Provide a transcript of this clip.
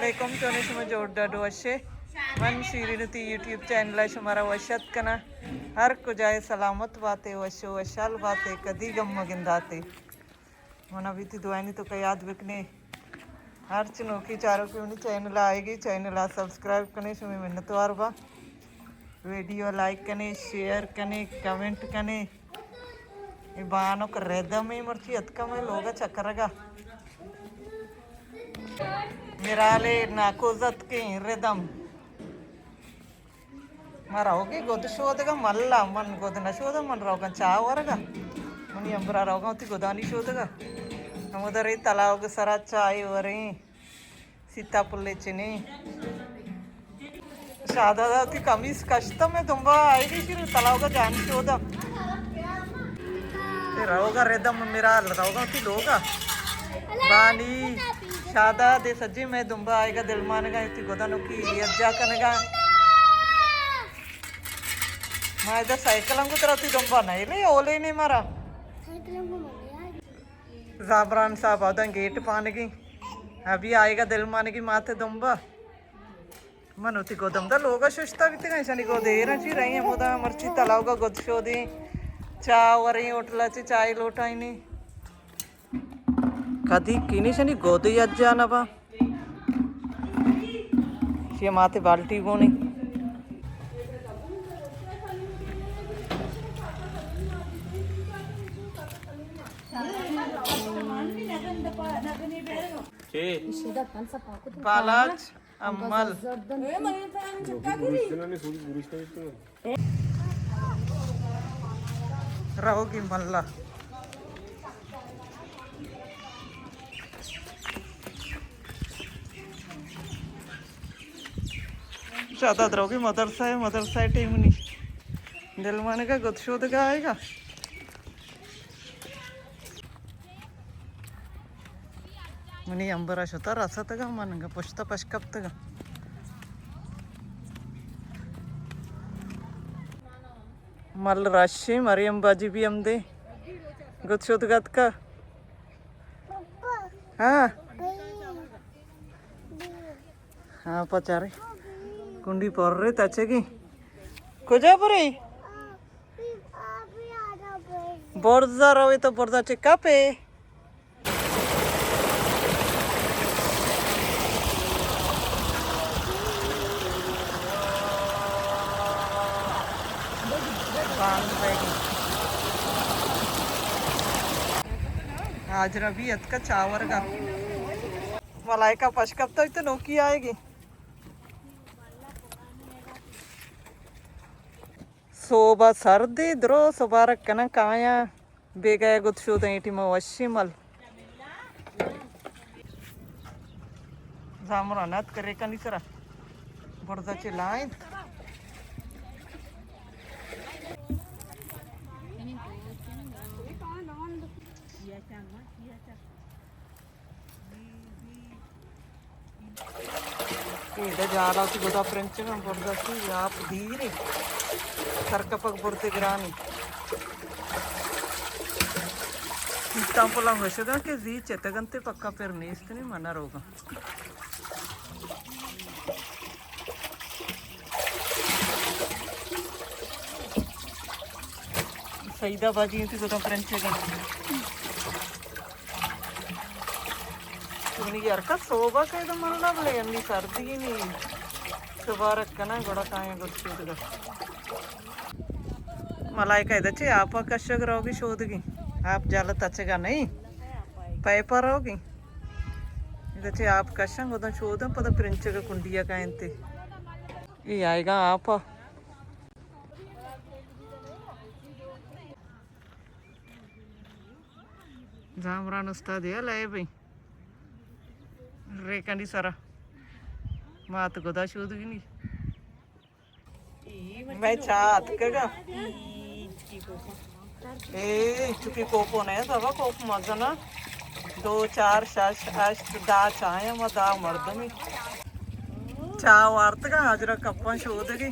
علیکم، چونے شما؟ جوڑ ڈاڈو وشے؟ من شیرین تی یوٹیوب چینل ءَ شمارا وش ات کناں۔ ہر کجائے سلامت باتے، وش و وشحال باتے، کدی گم مگنداتے۔ من ابھی تی دعائنی تو کا یاد بکنے۔ ہر چنوکی چاروکی منی چینل آئے گی، چینل آ سبسکرائب کنے، شمی منتوار با۔ ویڈیو لائک کنے، شیئر کنے، کمنٹ کنے۔ اے بانک ردم اے، مرچی اتکا مئے لوگا چکرگا۔ میرالے ناکوزتکیں ردم۔ ما روگی گد شودگا ملا، من گد نشودم، من روگاں چاہ ورگا۔ منی امبرا روگاں وتی گدانی شودگا۔ ہمودا رے تلاوگ سرا چاہ وریں۔ سیتا پلے چنے۔ شادادا وتی کمیس کشتہ، مئے دمبا آئیگی، شیر تلاوگا جان شودا۔ تے روگا ردم میرال، روگا وتی لوگا۔ بانی، شاداد سجی مئے دمبا آئیگا، دلمانگا وتی گدانوکی یجا کنگا۔ ما ادا سائیکل انگو ترا وتی دمبا نئیلے، اولے نے مارا۔ زامران صاحب آدن گیٹ پانگی۔ ابھی آئیگا دلمانگی ماتے دمبا۔ من وتی گودم دا لوگا ششتا بیتگاں، ایشانی گود ایراں چی رہی ہیں، ہمودا مرچی تلاوگا گد شودیں، چاہ وریں، ہوٹلا چی چائے لوٹائینی۔ کدی کینی شنی گود یجا نبا۔ شی ماتے بالٹی گونی۔ چی؟ بالاچ امل۔ رہوگی ملا۔ شاداد روگی مدرسہ ءَ، مدرسہ ءِ ٹیم نی۔ دلمانگا گد شودگا آئیگا۔ منی امبرا شتا رستگا، من انگا پشتا پش کپتگا۔ مل رشی، مریم باجی بھی ہم دے۔ گد شودگا اتکا۔ ہاں۔ ہاں، پچارے۔ کنڈی پر رے تچگی۔ کجا برے؟ برزا روے تو برزا چکا پہ۔ حاجرہ بھی اتکا چاورگا۔ ملائکہ پش کپتا تو نوکی آئے گی۔ صوبہ سردی درو سبارک کنن کایاں۔ بیگاہ گد شوداں اے ٹیما وشی مل۔ زامران ات کرے کنی سرا۔ برزا چہ لائنت۔ ایدا جالا وتی گدا پرنچگاں برزا سی آپ دیرے۔ سرکپگ برزے گرانی۔ سیتاں پلاں گوشگاں کہ زی چتگنتے پکا پر نیست نی من روگاں۔ سیدہ باجی انتی گدا پرنچگاں۔ منی یار کا صوبہ کئے تو من لب لے انی سردی نی۔ شبارک کنا گڑا کائیں گڑ شودگا۔ ملائکہ ادا چے آپ کشگ روگی شودگی۔ آپ جال تچگا نہیں۔ پیپر روگی۔ ادا چے آپ کشن گدا شودن پدا پرنچگا کنڈیا کائنتے۔ اے آئیگا آپ۔ زامران استاد یا لائے بھئی۔ ریکنڈی سرا۔ مات گدا شودگی نی۔ میں چاہ اتکگا۔ اے چکی کوپو نے، سبا کوپ مزنا۔ دو، چار، شش، ہشت، دہ چاہیں، ما دہ مردمی۔ چاہ وارتگا، حاجرہ کپاں شودگی۔